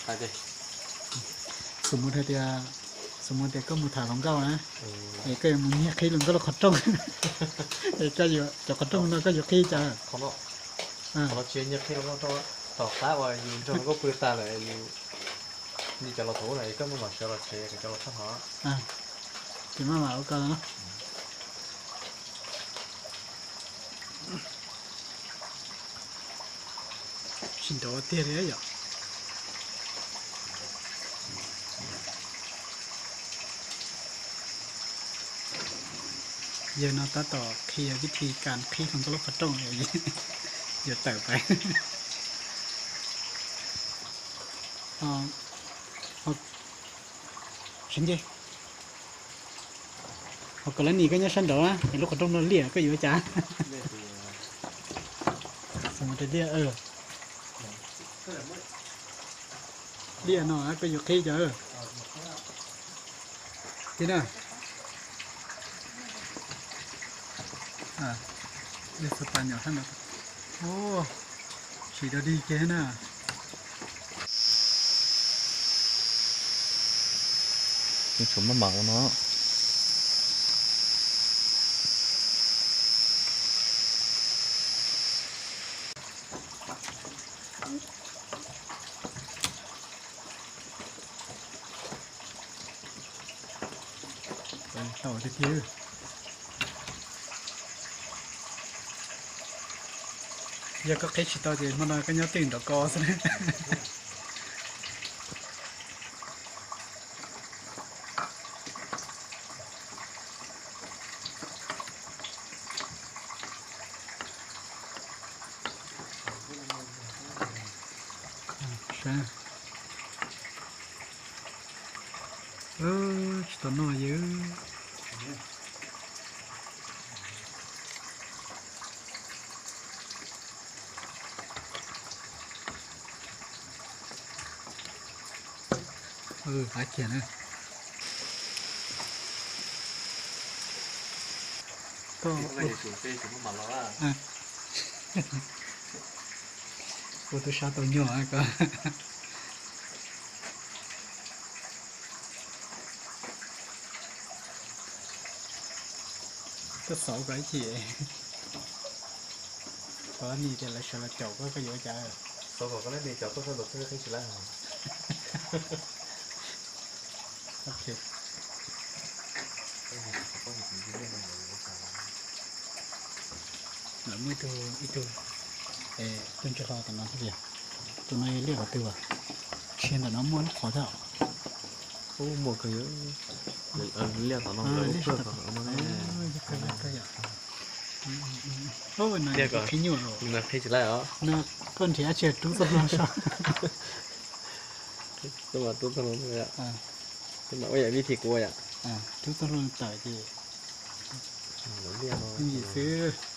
Xus mus hais tias, xus mus tias koj mus tham hluas nkauj na, es koj yuav mus nyiag qhib hluas nkauj lub qhov rooj, es koj yuav, cov qhov rooj no koj yuav qhib cas? Qhov no tsis yog nyiag qhib hluas nkauj rooj, tom qab uas yus nrog hluas nkauj pw tas lawm, yus cov laus thaum ub na, koj maj mam sawv los tsev kom cov laus txhob hnov. Ces maj mam ua ko no. Tsis nrov tiag li yom. Yawg no tab tom qhia vib thi kas qhib hluas nkauj lub qhov rooj, yuav tawm pais. Sib nce. Ho kom lawv nim koj nyob sab nraud, es lub qhov rooj no liaj koj yuav ua cas? Liaj, liaj no koj yuav qhib cas? Ti na, liaj xu pas nyom sab nraud. Tsis dog dig kiag na. Tshuav maj mam ua no. Tau tiag tiag. Yog koj qhib tsis tau ces hmo no koj nyob twj ywm nraum ko xwb na. Tsis tau noj yawg. Av kiag na. Ua tub sab tau nyuaj ko. Koj xauv kom ib chim, qhov ni tias lawv sawv los caum koj, koj yuav ua cas? Xauv kom koj lab ni caum tuaj sab nraud, koj qhib tsis lab. Lawv muaj ib tug, ib tug, tus ntsia hlo tom no thiab tias, tus no yog liaj qhov twg as? Tsis, ntawm no muaj lub qhov thiab. Ub, muaj kawg, liaj tom no. Qhib nyuaj, qhib tsis lab os. Koj nrhiav tsis rub txoj hlua so. Rub txoj hlua, ua yam vib thi kuv yom. Rub txoj hlua tawm ces yim xwb.